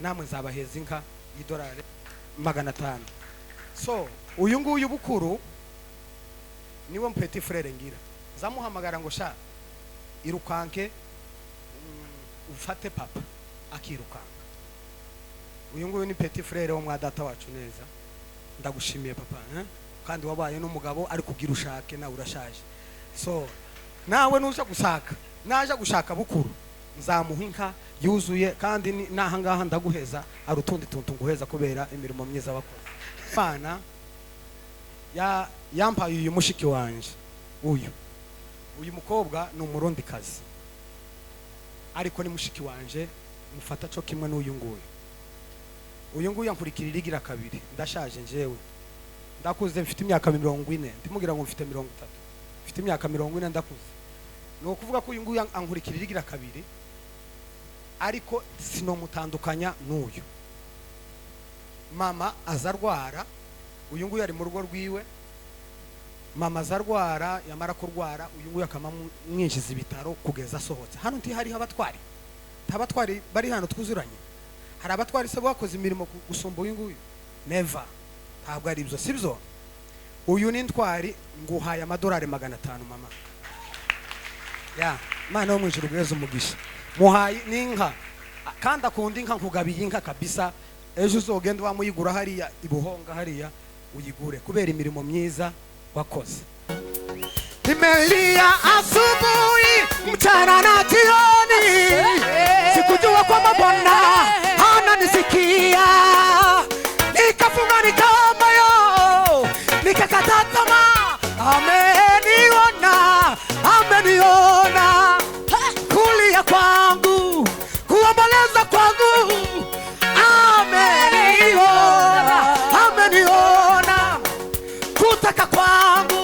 Namwe nzabaheza inka y'idolari 500. So uyu nguyu Bukuru niwe petit frère ngira nzamuhamagara ngo sha irukanke, ufate papa, akirukanka. Uyu nguyu ni petit frère wo mwa data wacu neza. Ndagushimiye papa, eh? Kandi wabaye n'umugabo ari kugira ushake, nawe urashaje. So nawe nuja gushaka, naja gushaka Bukuru, nzamuha inka yuzuye. Kandi n'aha ngaha ndaguheza, hari utundi tuntu nguheza kubera imirimo myiza wakoze. Imana ya yampaye uyu mushiki wanje. Uyu mukobwa ni Umurundikazi, ariko ni mushiki wanje, mufata cyo kimwe n'uyu nguyu. Uyu nguyu yankurikirira igira kabiri. Ndashaje njyewe, ndakuze, mfite imyaka 40. Ndimubwira ngo mfite 30, mfite imyaka 40, ndakuze. Ni ukuvuga ko uyu nguyu ankurikirira igira kabiri, ariko sinomutandukanya n'uyu. Mama aza arwara, uyu nguyu ari mu rugo rwiwe. Mama aza arwara, yamara kurwara uyu nguyu akamamwinjiza ibitaro kugeza asohotse. Hano ntihariho abatwari? Nta batwari bari hano twuzuranye? Hari abatwari se bakoze imirimo gusumba uyu nguyu? Never, ntabwo ari ibyo, sibyo? Uyu ni ntwari. Nguhaye amadolari 500, mama. Ya Imana yo mu ijuru guheza umugisha. Muhaye n'inka, kandi akunda inka. Nkugabiye inka kabisa. Ejo uzogenda wamuyigura hariya ibuhonga, hariya uyigure kubera imirimo myiza wakoze. Nimelia asubuhi, mchana na jioni, sikujua kwamba Bwana ananisikia. Nikafunga nikaomba yo, nikakata tamaa, ameniona, ameniona. Kulia kwangu, kuomboleza kwangu, ameniona, ameniona. Kutaka kwangu,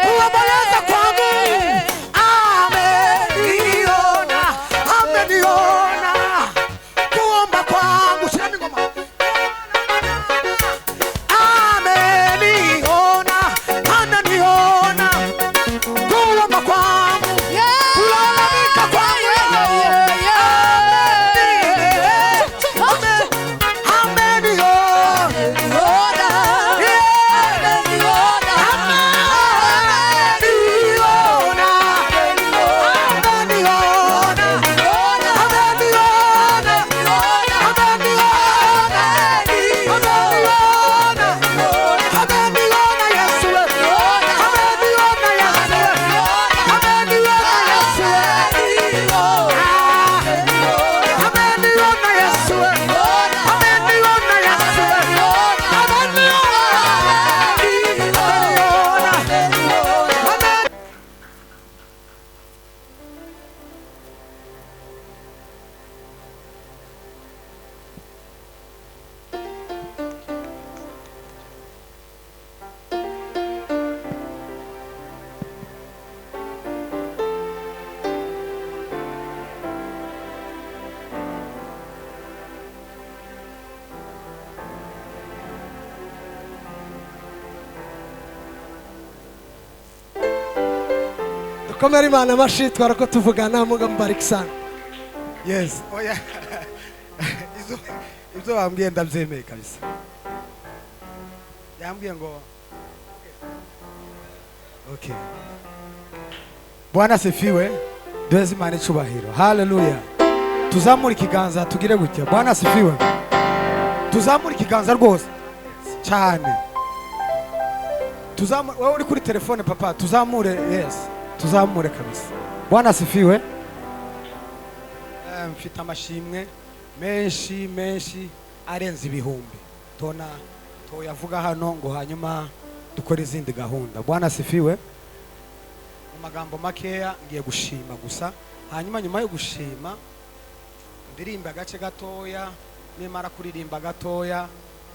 kuomboleza kwangu, ameniona, ameniona. Kuomba kwangu, shirani ngoma, ameniona, ananiona. Kuomba kwangu, kulalamika kwangu, ameniona, ameniona, ameniona, ameniona, ameniona, ameniona Yesu, ameniona Yesu, ameniona Yesu, ameniona Yesu, ameniona Yesu, ameniona, ameniona, amen. Dukomere Imana amashyi. Twara ko tuvugana. Mungu mbariki sana. Yes, oya, izo ibyo bambwiye ndabyemeye kabisa. Yambwiye ngo okay. Bwana asifiwe. Duheze Imana icubahiro. Haleluya. Tuzamure ikiganza, tugire gutya. Bwana asifiwe. Tuzamure ikiganza rwose cyane. Tuzamure, wowe uri kuri telefone papa, tuzamure. Yes, tuzamure kabisa. Bwana asifiwe. Mfite amashimwe menshi menshi arenze ibihumbi, tona toyavuga hano ngo hanyuma dukore izindi gahunda. Bwana asifiwe. Mu magambo makeya ngiye gushima gusa, hanyuma nyuma yo gushima ndirimba agace gatoya. Nimara kuririmba gatoya,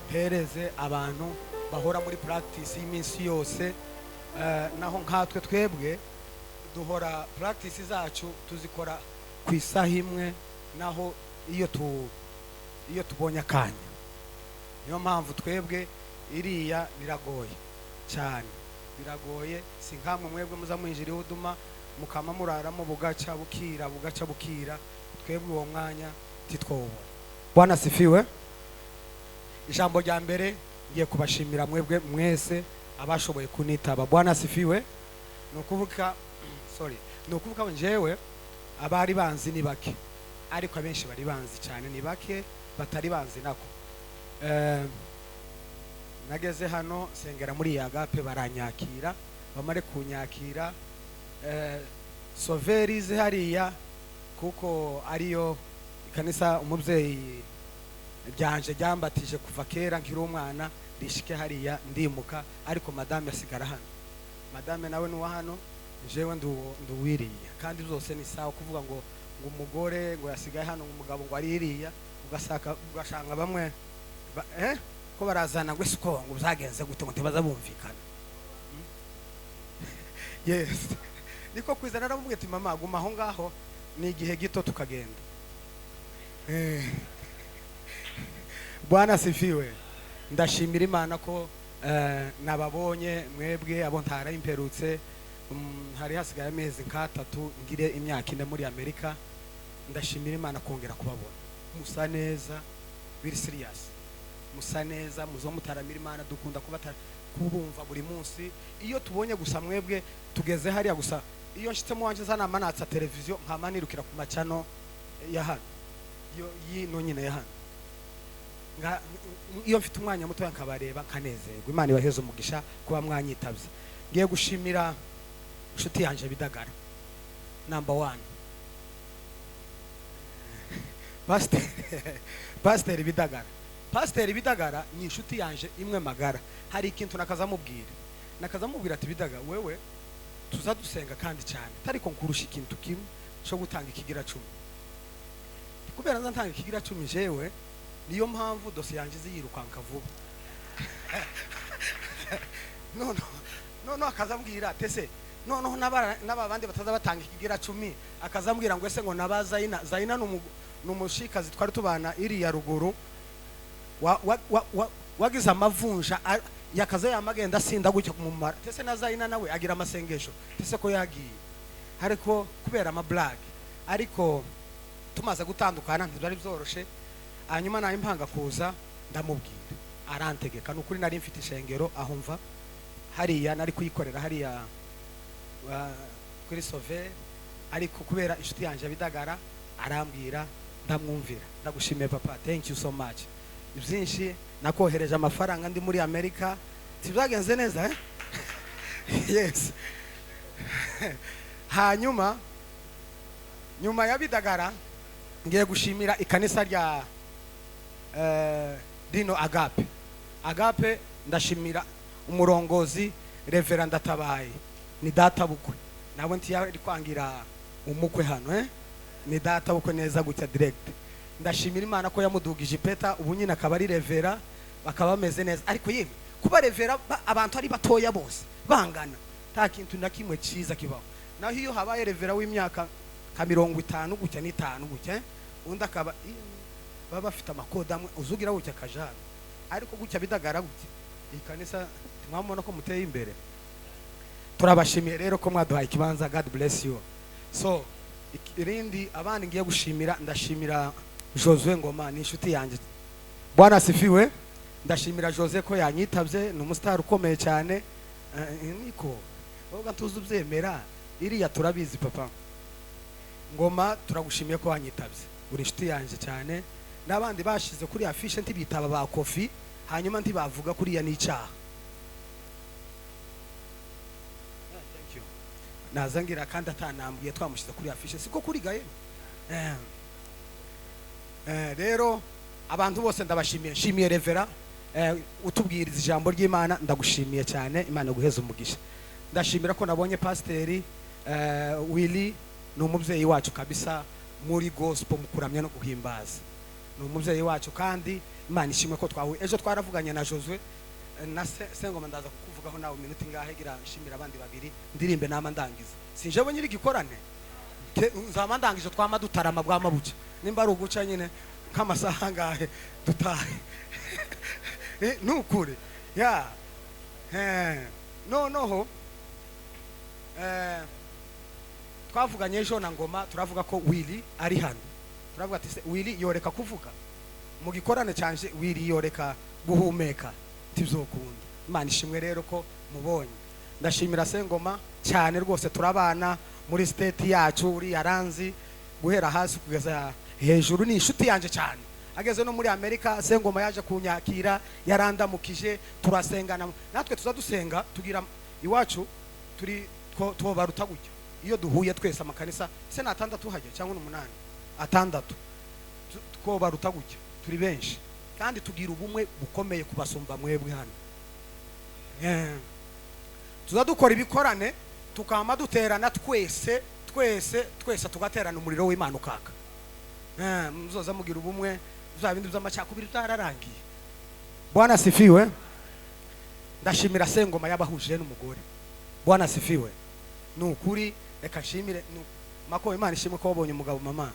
mpereze abantu bahora muri practice y'iminsi yose. Naho nkatwe twebwe duhora practice zacu tuzikora ku isaha imwe, naho iyo tubonye akanya. Niyo mpamvu twebwe iriya biragoye cyane, biragoye. Si nkamwe mwebwe muza mwinjira ihuduma, mukama muraramo, bugaca bukira, bugaca bukira. Twebwe uwo mwanya titwowubona. Bwana asifiwe. Ijambo rya mbere, ngiye kubashimira mwebwe mwese abashoboye kunitaba. Bwana asifiwe. Ni ukuvuga, sorry, ni ukuvuga ngo njyewe abari banzi ni bake, ariko abenshi bari banzi cyane, ni bake batari banzi nako. Nageze hano sengera muri iyi Agape, baranyakira. Bamare kunyakira, Soverize hariya, kuko ariyo ikanisa umubyeyi ryanje ryambatije kuva kera nkiri umwana, rishike hariya ndimuka, ariko madame asigara hano. Madame nawe ni uwa hano, jewe nduwiriya, kandi byose ni sawa. Kuvuga ngo umugore ngo yasigaye hano, ngo umugabo ngo ari iriya, ugasaka ugasanga bamwe ko barazana ngo ese uko ngo byagenze gute, ngo ntibaza bumvikana. Yes, niko kwizana. Naramubwiye ati: "Mama, guma aho ngaho, ni igihe gito tukagenda." Bwana asifiwe. Ndashimira Imana ko nababonye mwebwe abo ntara imperutse. Hari hasigaye amezi nk'atatu ngire imyaka 4 muri Amerika. Ndashimira Imana kongera kubabona musa neza, biri serious, musa neza, muzo mutaramira Imana. Dukunda kubumva buri munsi. Iyo tubonye gusa mwebwe tugeze hariya gusa, iyo nshitse mu wanje zanama natsa televiziyo, nkama nirukira ku macano ya hano, yo yino nyine ya hano. Iyo mfite umwanya muto nkabareba nkanezerwa. Imana ibaheze umugisha kuba mwanyitabye. Ngiye gushimira inshuti yanje Bidagara, number one, Pasiteri Bidagara. Pasiteri Bidagara ni inshuti yanje imwe magara. Hari ikintu nakazamubwira ati: "Bidaga, wewe tuza dusenga kandi cyane, ariko nkurusha ikintu kimwe cyo gutanga ikigira cumi. Kubera nza ntanga ikigira cumi jewe, niyo mpamvu dosiye yanjye iziyirukanka vuba." None akazambwira ati: "Ese noneho n'aba bandi bataza batanga ikigira cumi?" Akazambwira ngo: "Ese ngo naba Zayina?" Zayina ni umushikazi twari tubana iriya ruguru, wagize amavunja, yakaza yamagenda asinda gutya kumumara. Tese na Zayina nawe agira amasengesho, tese ko yagiye, ariko kubera amablage. Ariko tumaze gutandukana ntibyari byoroshe. Hanyuma nayo impanga kuza ndamubwira, arantegeka. Ni ukuri nari mfite ishengero aho mva hariya, nari kuyikorera hariya kuri Sove, ariko kubera inshuti yanjye Bidagara arambwira ndamwumvira. Ndagushimiye papa, thank you so much. Byinshi nakohereje amafaranga ndi muri Amerika, sibyagenze neza, eh? Yes. Hanyuma nyuma ya Bidagara ngiye gushimira ikanisa rya rino Agape. Agape, ndashimira umurongozi Reverend Ndatabaye, ni data bukwe nawe, ntiyari kwangira umukwe hano, eh? Ni data bukwe neza gutya direct. Ndashimira Imana ko yamudugije ipeta, ubu nyine akaba ari reverend, bakaba bameze neza. Ariko yewe, kuba reverend abantu ari batoya bose bangana, nta kintu na kimwe cyiza kibaho. Naho iyo habaye reverend w'imyaka nka 50 gutya n'itanu gutya, eh? Undi akaba baba bafite amakode amwe, uzugira gutya akajana, ariko gutya Bidagara gutya, iyi kanisa mwamubona ko muteye imbere. Turabashimiye rero ko mwaduhaye ikibanza. God bless you. So irindi abandi ngiye gushimira, ndashimira Josue Ngoma, ni inshuti yanjye. Bwana asifiwe. Ndashimira Jose ko yanyitabye, ni umusitari ukomeye cyane. Niko wowe tuzi ubyemera iriya, turabizi. Papa Ngoma, turagushimiye ko wanyitabye, uri inshuti yanjye cyane. N'abandi bashize kuri afishe ntibitaba ba Kofi, hanyuma ntibavuga kuriya n'icyaha. Thank you. Naza ngira kandi atanambwiye twamushyize kuri afishe, siko kuri gaye. Rero abantu bose ndabashimiye. Nshimiye reverend utubwiriza ijambo ry'Imana, ndagushimiye cyane, Imana guheza umugisha. Ndashimira ko nabonye pasiteri Willy, ni umubyeyi wacu kabisa muri gospel, mu kuramya no guhimbaza, ni umubyeyi wacu. Kandi Imana ishimwe ko twahuye ejo, twaravuganye na Josue na Sengoma. Ndaza kukuvugaho nawe minota ingahe. Gira nshimira abandi babiri, ndirimbe nama ndangiza. Sinjewe nyiri gikorane, nzaba ndangije, twama dutarama bwama buca, nimba ari uguca nyine nk'amasaha angahe dutahe. Nukuri ya noneho twavuganye ejo na Ngoma, turavuga ko Willy ari hano. Turavuga ati: "Se Willy yoreka kuvuga?" Mu gikorane cyanje wiriyoreka guhumeka ntibizokunda. Imana ishimwe rero ko mubonye. Ndashimira Sengoma cyane rwose, turabana muri state yacu, uriya ranzi guhera hasi kugeza hejuru, ni inshuti yanjye cyane. Ageze no muri Amerika, Sengoma yaje kunyakira, yarandamukije, turasengana. Natwe tuza dusenga tugira iwacu turi twobaruta gutya. Iyo duhuye twese amakanisa se ni atandatu hajya cyangwa ni umunani, atandatu, twobaruta gutya, turi benshi kandi tugira ubumwe bukomeye kubasumba mwebwe hano. Tuza dukora ibikorane, tukama duterana twese twese twese, tugaterana, umuriro w'Imana ukaka. Muzoza mugira ubumwe, bya bindi by'amacakubiri byararangiye. Bwana sifiwe. Ndashimira Sengoma yabahuje n'umugore. Bwana sifiwe. Ni ukuri, reka nshimire mako. Imana ishimwe ko wabonye umugabo. Mama,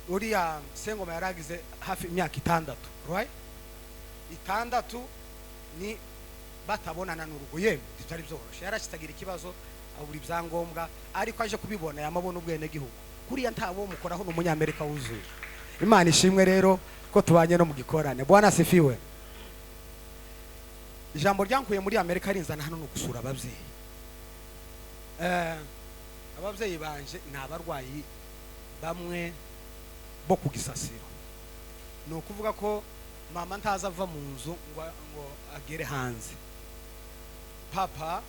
uriya Sengoma yaragize hafi imyaka 6, right, 6 ni batabonana n'urugo. Yemwe bitari byoroshye, yarashitagira ikibazo, abura ibyangombwa, ariko aje kubibona yamabona ubwenegihugu. Kuriya ntabo mukoraho, ni umunyamerika wuzuye. Imana ishimwe rero ko tubanye no mu gikorane. Bwana sifiwe. Ijambo ryankuye muri Amerika rinzana hano ni ugusura ababyeyi. Ababyeyi banje ni abarwayi bamwe bo ku gisasiro. Ni ukuvuga ko mama ntaza ava mu nzu ngo agere hanze. Papa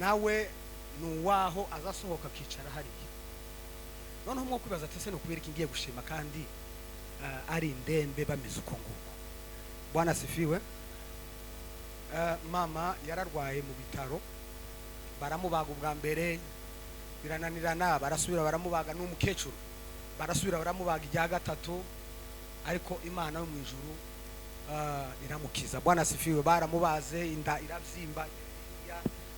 nawe ni uwaho azasohoka akicara hariya. Noneho mwo kwibaza ati: "Ese ni ukubera iki ngiye gushima kandi ari indembe bameze uko nguko?" Bwana sifiwe. Mama yararwaye mu bitaro, baramubaga ubwa mbere birananirana, barasubira baramubaga, n'umukecuru, barasubira baramubaga irya gatatu, ariko Imana yo mu ijuru iramukiza. Bwana sifiwe. Baramubaze inda irabyimba,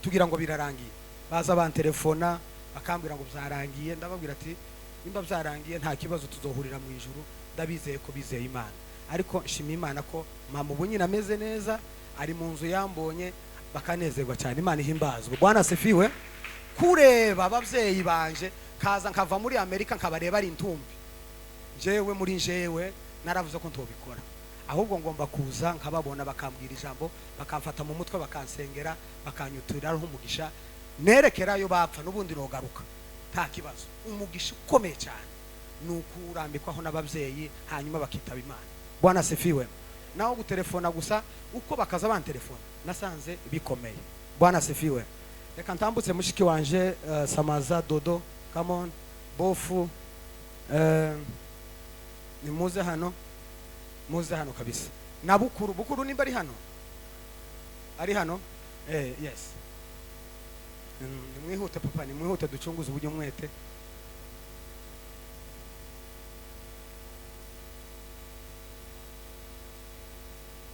tugira ngo birarangiye. Baza bantelefona bakambwira ngo byarangiye. Ndababwira ati: "Nimba byarangiye nta kibazo, tuzohurira mu ijuru." Ndabizeye ko bizeye Imana. Ariko nshima Imana ko mama ubu nyine ameze neza, ari mu nzu, yambonye bakanezerwa cyane. Imana ihimbazwe. Bwana sifiwe. Kureba ababyeyi banje, kaza nkava muri Amerika nkabareba ari intumbi, njyewe muri njyewe naravuze ko ntobikora, ahubwo ngomba kuza nkababona, bakambwira ijambo, bakamfata mu mutwe, bakansengera, bakanyuturiraho umugisha, nerekerayo bapfa n'ubundi nogaruka nta kibazo. Umugisha ukomeye cyane ni ukurambikwaho n'ababyeyi hanyuma bakitaba Imana. Bwana sifiwe. Naho gutelefona gusa uko bakaza bantelefona, nasanze bikomeye. Bwana sifiwe. Reka ntambutse mushiki wanje, Samaza Dodo, come on, bofu, nimuze hano, muze hano kabisa. Na Bukuru, Bukuru nimba ari hano, ari hano, yes. Nimwihute papa, nimwihute, ducunguze uburyo mwete.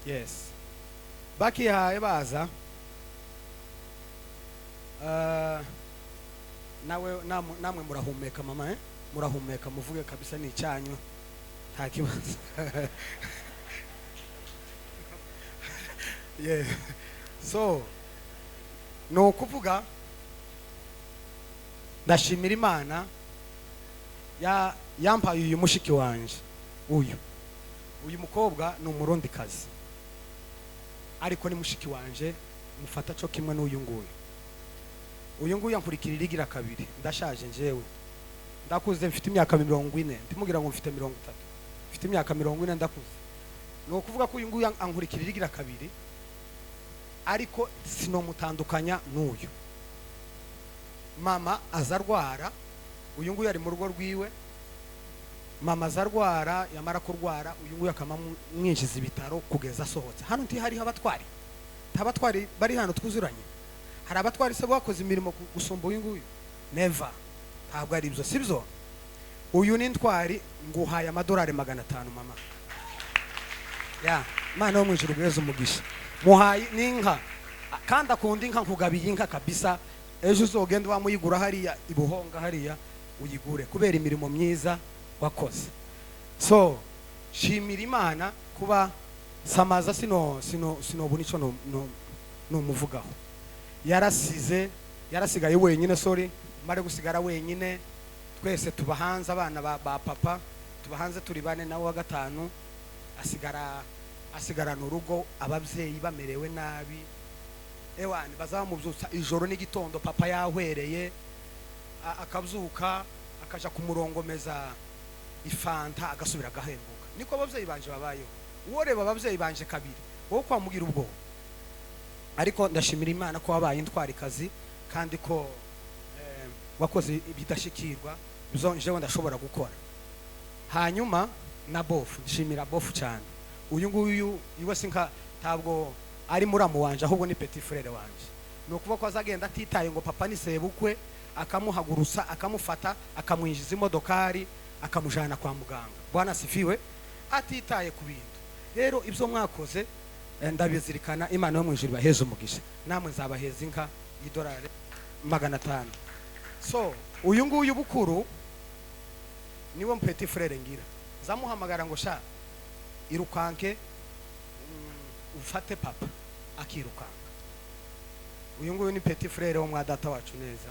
Yes, bakihaye baza. Nawe namwe murahumeka mama, eh? Murahumeka, muvuge kabisa, ni icyanyu, nta kibazo. Yeah. So ni ukuvuga ndashimira Imana yampaye uyu mushiki wanje. Uyu mukobwa ni Umurundikazi, ariko ni mushiki wanje, mufata cyo kimwe n'uyu nguyu. Uyu nguyu ankurikirira igira kabiri. Ndashaje njyewe, ndakuze, mfite imyaka 40. Ndimubwira ngo mfite 30, mfite imyaka 40, ndakuze. Ni ukuvuga ko uyu nguyu ankurikirira igira kabiri, ariko sinomutandukanya n'uyu. Mama aza arwara, uyu nguyu ari mu rugo rwiwe. Mama aza arwara, yamara kurwara uyu nguyu akamamwinjiza ibitaro kugeza asohotse. Hano ntihariho abatwari? Nta batwari bari hano twuzuranye? Hari abatwari se bakoze imirimo gusumba uyu nguyu? Never, ntabwo ari ibyo, sibyo? Uyu ni ntwari. Nguhaye amadolari 500, mama. Ya Imana yo mu ijuru guheza umugisha. Muhaye n'inka, kandi akunda inka. Nkugabiye inka kabisa. Ejo uzogenda wamuyigura hariya ibuhonga hariya, uyigure kubera imirimo myiza wakoze. So shimira Imana kuba Samaza sinobona icyo numuvugaho. Yarasize, yarasigaye wenyine, sorry, mare gusigara wenyine, twese tuba hanze, abana ba papa. Tuba hanze turi bane, nawe wa gatanu asigara, asigarana urugo, ababyeyi bamerewe nabi. Ewani bazamubyutsa ijoro n'igitondo, papa yahwereye, akabyuka akaja kumurongomeza ifanta, agasubira agahembuka. Niko ababyeyi banje babayeho. Uworeba ababyeyi banje kabiri, wowe kwamugira ubwoba. Ariko ndashimira Imana ko wabaye intwarikazi, kandi ko wakoze ibidashikirwa ibyo jewe ndashobora gukora. Hanyuma na bofu, nshimira bofu cyane. Uyu nguyu iwe sinka, ntabwo ari muramu wanje, ahubwo ni petit frère wanje. Ni ukuvuga ko azagenda atitaye ngo papa ni sebukwe, akamuhagurutsa, akamufata, akamwinjiza imodokari, akamujana kwa muganga. Bwana sifiwe. Atitaye ku bintu. Rero ibyo mwakoze ndabizirikana. Imana yo mu ijuru ibaheze umugisha. Namwe nzabaheza inka y'idolari 500. So uyu nguyu bukuru niwe petit frère ngira. Nzamuhamagara ngo sha irukanke, ufate papa, akirukanka. Uyu nguyu ni petit frère wo mwa data wacu neza.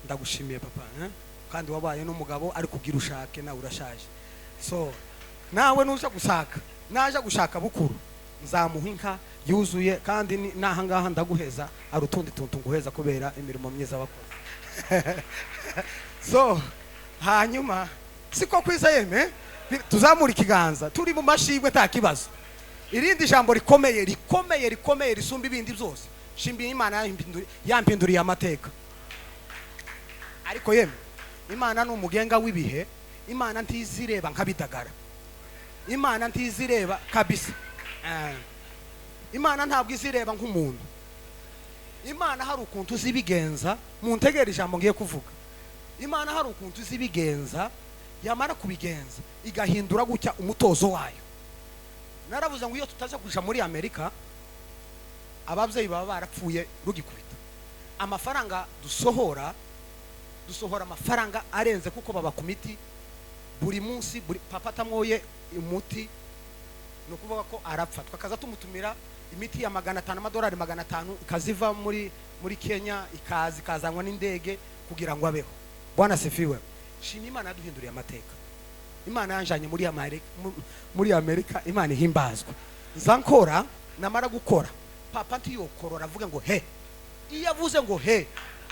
Ndagushimiye papa, eh? Kandi wabaye n'umugabo, ari kugira ushake, nawe urashaje. So nawe nuja gushaka, naja gushaka bukuru, nzamuha inka yuzuye. Kandi n'aha ngaha ndaguheza, ari utundi tuntu nguheza kubera imirimo myiza wakoze. So hanyuma siko kwiza yeme, tuzamura ikiganza, turi mu mashimwe, nta kibazo. Irindi jambo rikomeye, rikomeye, rikomeye, risumba ibindi byose, shimbiye Imana yampinduriye amateka. Ariko yemwe, Imana ni umugenga w'ibihe. Imana ntizireba nk'abidagara, Imana ntizireba kabisa. Imana ntabwo izireba nk'umuntu. Imana hari ukuntu uzibigenza. Muntegera ijambo ngiye kuvuga. Imana hari ukuntu uzibigenza, yamara kubigenza igahindura gutya umutozo wayo. Naravuze ngo iyo tutaza kuja muri Amerika, ababyeyi baba barapfuye rugikubita. Amafaranga dusohora, dusohora amafaranga arenze, kuko baba ku miti buri munsi. Buri papa atamwoye umuti, ni ukuvuga ko arapfa. Twakaza tumutumira imiti ya 500, amadolari 500, ikaziva muri Kenya, ikaza ikazanwa n'indege kugira ngo abeho. Bwana sifiwe. Shima Imana yaduhinduriye amateka. Imana yanjanye muri Amerika, muri Amerika. Imana ihimbazwa. Nza nkora, namara gukora papa ntiyokorora avuge ngo he. Iyo avuze ngo he,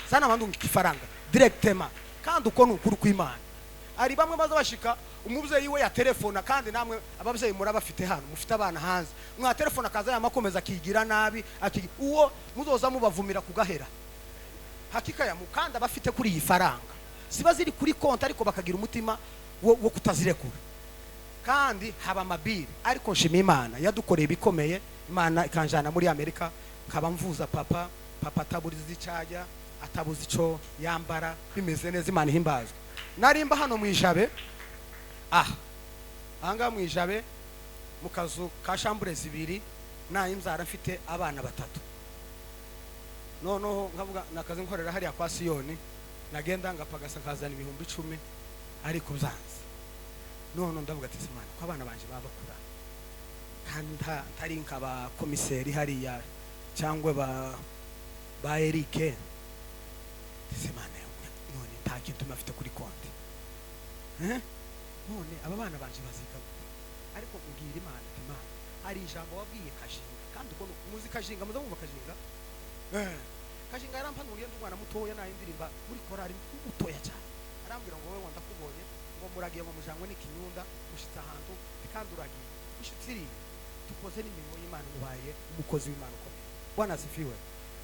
sana abandi ifaranga directement. Kandi uko ni ukuri kw'Imana. Hari bamwe baza bashika umubyeyi we ya telefona, kandi namwe ababyeyi murabafite hano, mufite abana hanze, mwa telefone akaza yamakomeza akigira nabi, uwo muzoza mubavumira kugahera hakika ya mukanda. Bafite kuri iyi faranga ziba ziri kuri konti, ariko bakagira umutima wo kutazirekura, kandi haba amabiri. Ariko nshima Imana yadukoreye ibikomeye, Imana ikanjana muri Amerika, nkaba mvuza papa, papa ataburiza icyo atabuze icyo yambara, bimeze neza. Imana ihimbazwe. Narimba hano mu Ijabe, aha ahangaha mu Ijabe, mu kazu ka chambre zibiri, nayimzara mfite abana batatu. Noneho nkavuga nakazi nkorera hariya kwa Siyoni, nagenda ngapagasa nkazana 10,000, ariko byanze. None ndavuga ati Imana, ko abana banje baba bakura, kandi ntari nkaba komiseri hariya cyangwa ba Eric, Imana, none nta kintu mafite kuri konti, eh? None aba bana banje baziga gute? Ariko mbwira Imana ati Imana, hari ijambo wabwiye Kajinga, kandi uko muzi Kajinga, muza mwumva Kajinga, Kajinga yarampanuriye ndi umwana mutoya, nayo ndirimba muri korari mutoya cyane. Arambwira ngo wowe ndakubonye, ngo muragiye ngo mujangwe n'ikinyunda, mushitse ahantu kandi uragiye mushitse iriya, tukoze n'imirimo y'Imana, mubaye umukozi w'Imana ukomeye. Bwana asifiwe.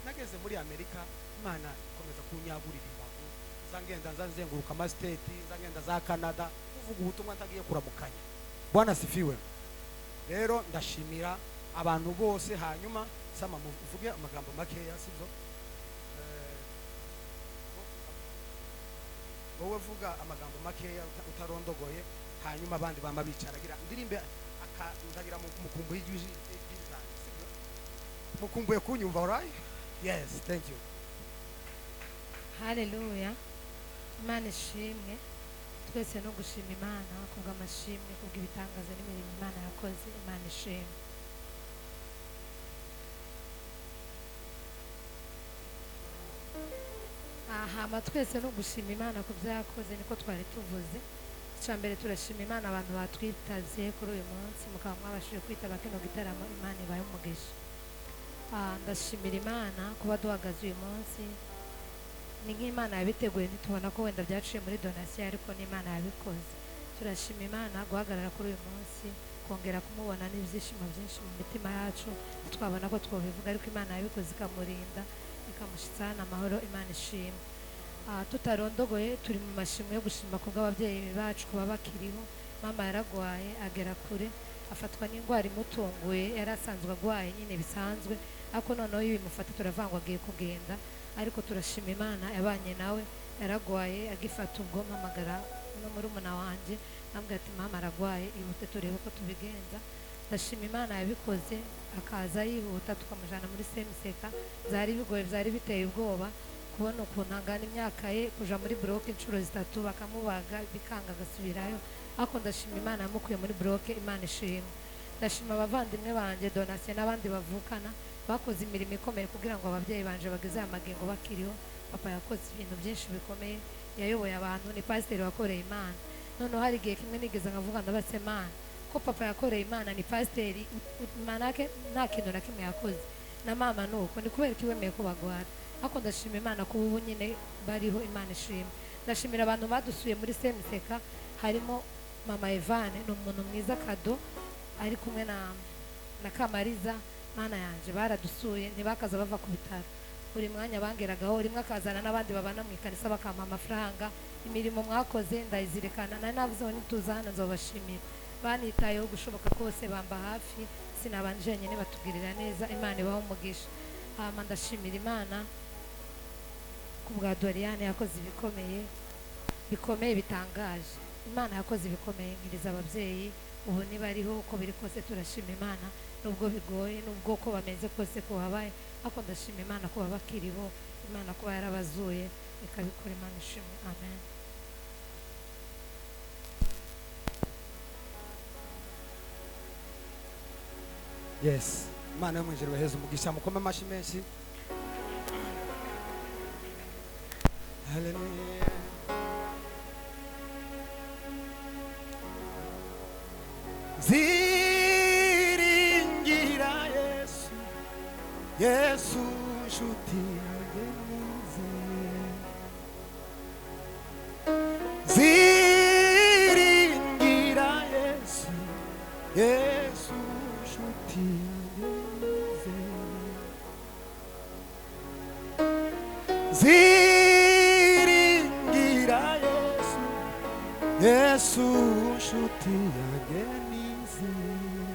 Nageze muri Amerika, Imana ikomeza kunyagurira imbago. Nza ngenda, nza nzenguruka amasiteti, nza ngenda za Canada kuvuga ubutumwa ntagiye kuramukanya. Bwana asifiwe. Rero ndashimira abantu bose. Hanyuma sama muvuge amagambo makeya, sibyo? Wowe vuga amagambo makeya utarondogoye, hanyuma abandi bama bicaragira ndirimbe ndagira mukumbuye ijwi ry'Imana, sibyo? Mukumbuye kunyumva, alright? Yes, thank you. Haleluya, Imana ishimwe. Twese no gushima Imana kubw'amashimwe, kubw'ibitangaza n'imirimo Imana yakoze. Imana ishimwe. Aha twese no gushima Imana ku byo yakoze, niko twari tuvuze. Icya mbere, turashima Imana, abantu batwitavye kuri uyu munsi, mukaba mwabashije kwitaba kino gitaramo. Imana ibaye umugisha. Ndashimira Imana kuba duhagaze uyu munsi. Ni nk'Imana yabiteguye. Ntitubona ko wenda byaciye muri donation, ariko n'Imana yabikoze. Turashima Imana guhagarara kuri uyu munsi, kongera kumubona n'ibyishimo byinshi mu mitima yacu. Twabona ko twabivuga, ariko Imana yabikoze, ikamurinda, ikamushyitsa hano amahoro. Imana ishimwe. Tutarondogoye, turi mu mashimwe yo gushima kubw'ababyeyi bacu kuba bakiriho. Mama yaragwaye agera kure, afatwa n'indwara imutunguye. Yari asanzwe agwaye nyine bisanzwe, ariko noneho iyo bimufata turavangwa agiye kugenda. Ariko turashima Imana yabanye nawe. Yaragwaye, agifata ubwo mpamagara no murumuna wanjye, ambwira ati: "Mama aragwaye, ihute turebe uko tubigenza." Ndashima Imana yabikoze, akaza yihuta, tukamujyana muri CMCK. Byari bigoye, byari biteye ubwoba kubona ukuntu angana, imyaka ye, kuja muri bloc inshuro zitatu, bakamubaga bikanga, agasubirayo. Ariko ndashima Imana yamukuye muri bloc. Imana ishimwe. Ndashima abavandimwe banjye, Donatien n'abandi bavukana, bakoze imirimo ikomeye kugira ngo ababyeyi banje bageze aya magingo bakiriho. Papa yakoze ibintu byinshi bikomeye, yayoboye abantu, ni pasiteri wakoreye Imana. Noneho hari igihe kimwe nigeze nkavuga, ndabatse Imana ko papa yakoreye Imana, ni pasiteri, manake nta kintu na kimwe yakoze, na mama nuko, ni kubera ko iwemeye ko bagwara? Ariko ndashima Imana kuba ubu nyine bariho. Imana ishimwe. Ndashimira abantu badusuye muri CMCK, harimo mama Evane, ni umuntu mwiza, kado ari kumwe na Kamariza. Mana yanje, baradusuye, ntibakaza bava ku bitaro. Buri mwanya bangeragaho, rimwe akazana n'abandi babana mu ikanisa, bakampa amafaranga. Imirimo mwakoze ndayizirikana. Nari navuze ngo nituza hano nzobashimira. Banitayeho gushoboka kose, bamba hafi, sinabanje nyine, batugirira neza. Imana ibaho umugisha. Hama ndashimira Imana ku bwa Doriane, yakoze ibikomeye bikomeye bitangaje. Imana yakoze ibikomeye, nkiriza ababyeyi, ubu ntibariho. Uko biri kose turashima Imana, nubwo bigoye, nubwo uko bameze kose ko habaye, ariko ndashima Imana kuba bakiriho, Imana kuba yarabazuye ikabikora. Imana ishimwe. Amen. Yes, Imana yo mu ijuru baheze umugisha. Mukome amashyi menshi. Hallelujah. Ziringira Yesu, Yesu nshuti yanjye nizeye. Ziringira Yesu, Yesu nshuti yanjye nizeye. Ziringira Yesu, Yesu nshuti yanjye nizeye,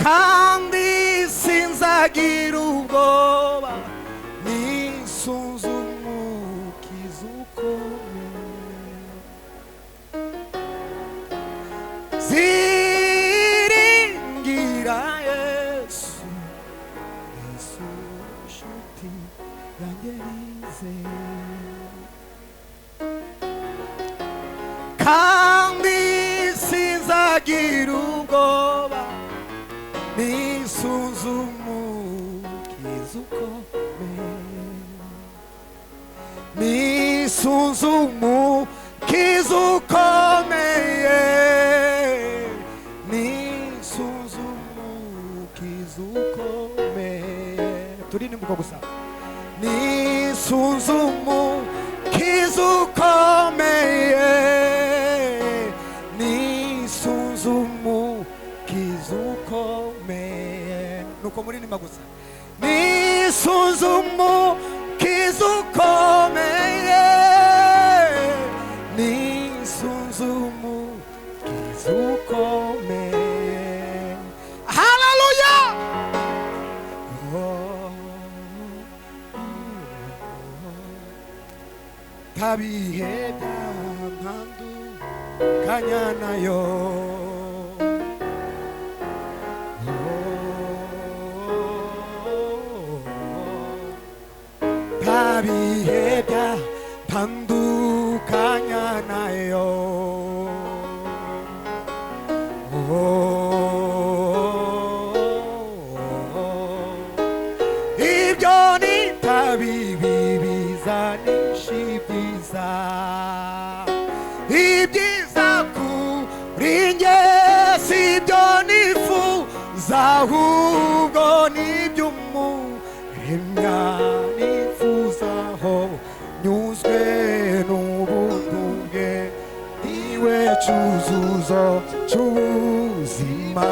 kandi sinzagira ubwoba nisunze Umukiza ukomeye. Ziringira Yesu, Yesu nshuti yanjye nizeye, kandi sinzagira ubwoba nisunze Umukiza ukomeye, nisunze Umukiza ukomeye, nisunze Umukiza ukomeye. Turirimba uko gusa: nisunze Umukiza ukomeye, nisunze Umukiza ukomeye. Nuko muririmba gusa: nisunze Umukiza ukomeye, nisunze Umukiza ukomeye. Haleluya! Oh, tabihe byantandukanya nayo. Oh, tabihe byantandukanya nayo. Oh, ibyo nitabibi bizanisha ibyiza. Kuri njye si ibyo nifuza, ahubwo ni iby'umuremya nifuzaho, nyuzwe n'ubuntu bwe, niwe cyuzuzo cy'ubuzima,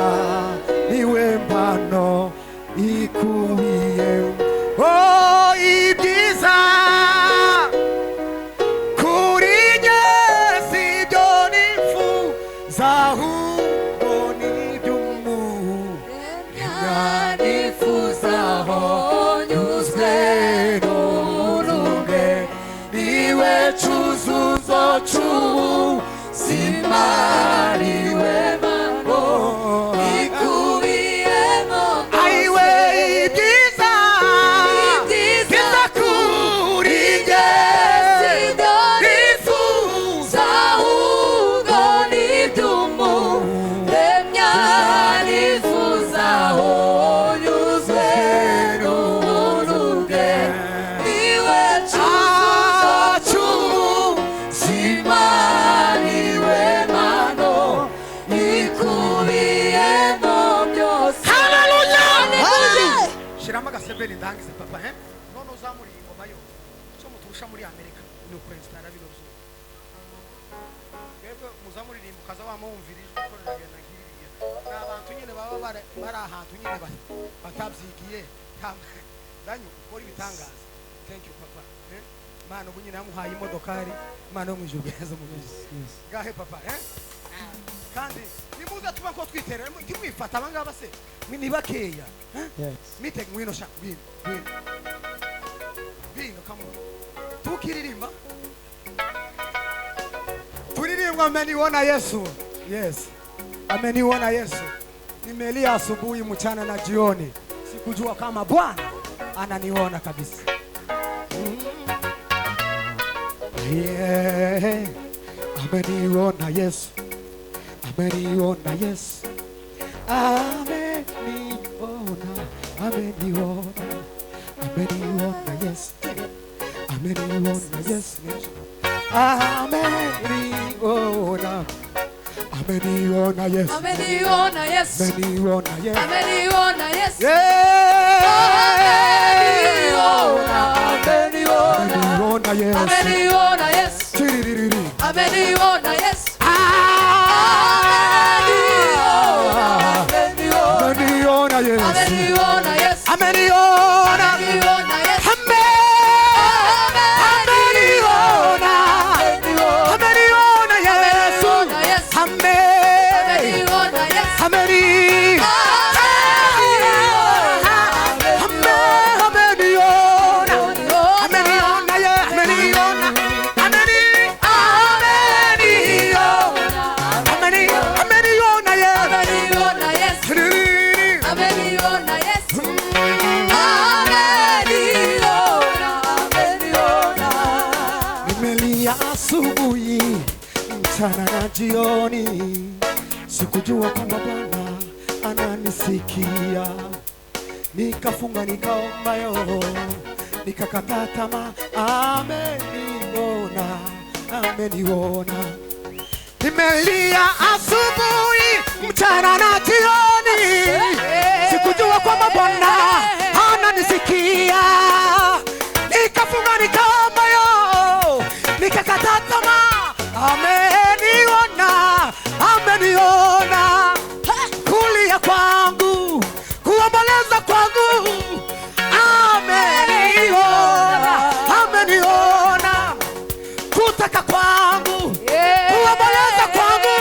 niwe mpano ikubiye. Oh, ibyiza kuri njye si ibyo nifuza, ahubwo ni iby'umuremya nifuzaho, nyuzwe n'ubuntu bwe, niwe cyuzuzo cy'ubuzima, niwe mpano Ikubiyemo. Ayiwe, ibyiza, Ibyiza byiza kuri njye sibyo nifuza, ahubwo ni iby'umuremya nifuzaho, nyuzwe n'ubuntu bwe, niwe cyuzuzo cy'ubuzima, niwe mpano ikubiyemo byose. Haleluya! Haleluya! Shiramo agasebeni ndangize, papa. He, none uzamura iyi ngoma yo icyo muturusha muri Amerika ni ukwensitara bino byuma. Twebwe muzamuririmba ukaza wamwumvira ijwi ko riragenda nk'iriya. Ni abantu nyine baba bari ahantu nyine batabyigiye. Danyu ukora ibitangaza. Thank you, papa. Eh? Imana ubu nyine yamuhaye imodokari. Imana yo mu ijuru bweza mu gahe, papa. Eh? Kandi nimuza tuba ko twiterera, ntimwifata abangaba se ni bakeya. Eh? Yes. Mite, ngwino sha, ngwino, ngwino, ngwino, come on. Tukiririmba, turirimbwa ameniona Yesu. Yes, ameniona Yesu. Nimelia asubuhi, mchana na jioni, sikujua kama Bwana ananiona kabisa. Yeah. Ameniona Yesu, ameniona Yesu, ameniona, ameniona, ameniona Yesu, ameniona Yesu, ameniona, ameniona Yesu. Ameniona Yesu. Ameniona Yesu. Ameniona Yesu. Yeah. Ameniona, ameniona. Ameniona Yesu. Ameniona Yesu. Tiririri. Ameniona Yesu. Ah! Ameniona, Ameniona Yesu. ameniona Yesu. Ameniona. Ameniona Yesu. Ameniona. Ameniona Yesu. Ameniona Yesu. Ame. Ameniona Yesu. Ameni. Ame. Ameniona. Ameniona ye. Ameniona. Ameni. Ameniona. Ameni. Ameniona ye. Ameniona Yesu. Tiririri. Ameniona Yesu. Ameniona, ameniona. Nimelia asubuhi, mchana na jioni, sikujua kwamba Bwana ananisikia. Nikafunga, nikaomba yo, nikakata tamaa, ameniona, ameniona. Nimelia asubuhi, mchana na jioni, sikujua kwamba Bwana ananisikia. Nikafunga, nikaomba yo, nikakata tamaa, ameniona, ameniona. Kulia kwangu, kuomboleza kwangu, ameniona, ameniona. Kutaka kwangu, kuomboleza kwangu,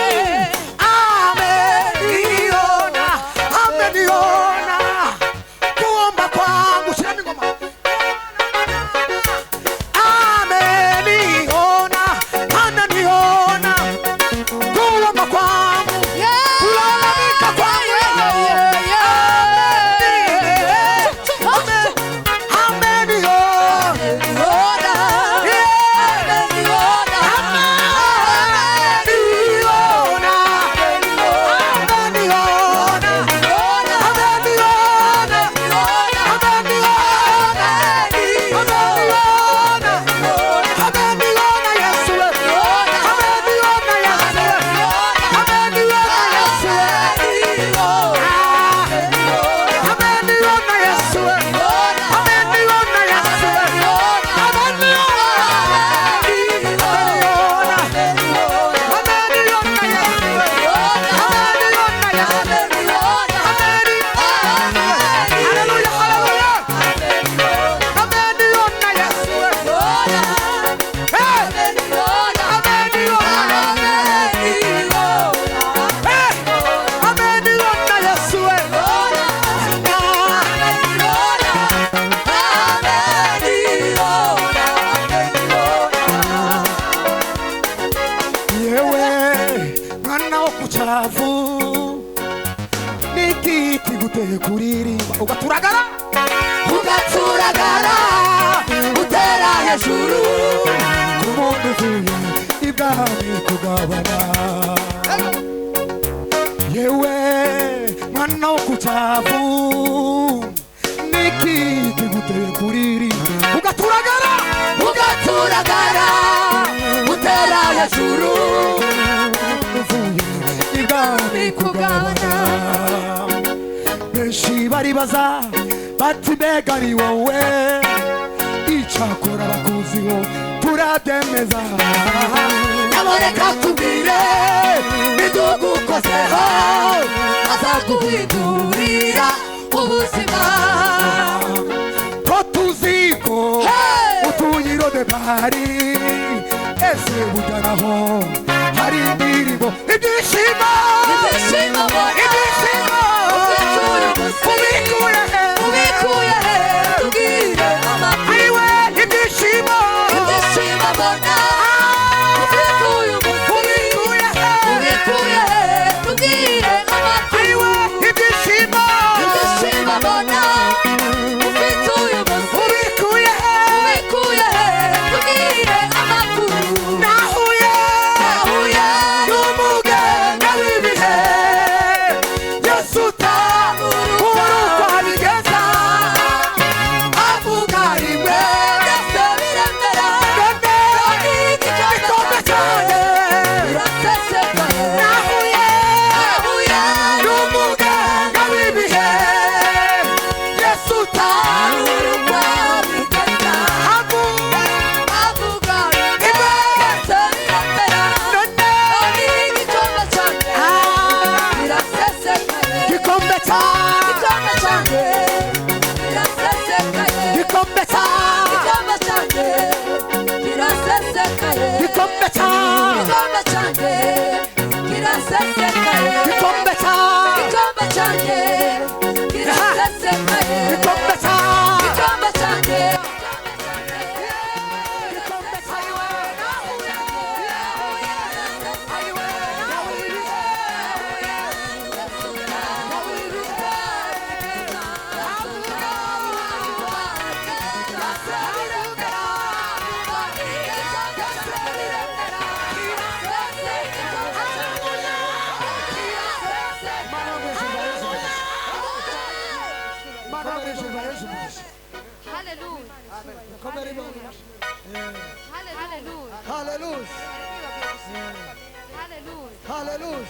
cyavu, niki kiguteye kuririmba ugaturagara, ugaturagara utera hejuru ku muntu uvuye ibwami kugabana. Yewe mwana wo ku cyavu, niki kiguteye kuririmba ugaturagara, ugaturagara utera hejuru ibwami kugabana. Benshi baribaza bati mbega ni wowe, icyakora bakuziho turabyemeza. Nyamuneka tubwire bidugukozeho, azaguhindurira ubuzima. Ko tuzi ko utuye i Lodebari, ese burya naho hari indirimbo ibyishimo, Ibyishimo mbona, ibyishimo ufite umunsi, ubikuye he, ubikuye he, tubwire amakuru. Ariwe ibyishimo, Ibyishimo mbona, ufite uyu munsi, ubikuye he, ubikuye he, tubwire amakuru. Ariwe ibyishimo, Ibyishimo mbona, ufite uyu munsi, ubikuye he, ubikuye he, tubwire amakuru. Nahuye, Nahuye n'umuganga w'ibihe, Yesu utabura uko abigeza, avuga rimwe Byose biremera, none igikombe cyanjye. birasesekaye. Nahuye Nahuye n'umuganga w'ibihe, Yesu utabura uko abigeza, avuga avuga rimwe, byose biremera, none none igikombe cyanjye birasesekaye. igikombe cyanjye, Igikombe cyanjye kirasesekaye. igikombe cyanjye, Igikombe cyanjye kirasesekaye. igikombe cyanjye, Igikombe cyanjye kirasesekaye. igikombe cyanjye, Igikombe cyanjye kirasesekaye. igikombe cyanjye, Igikombe cyanjye. igikombe cyanjye. Hallelujah. Dukomere Imana amashyi. Hallelujah. Haleluya, Hallelujah. haleluya.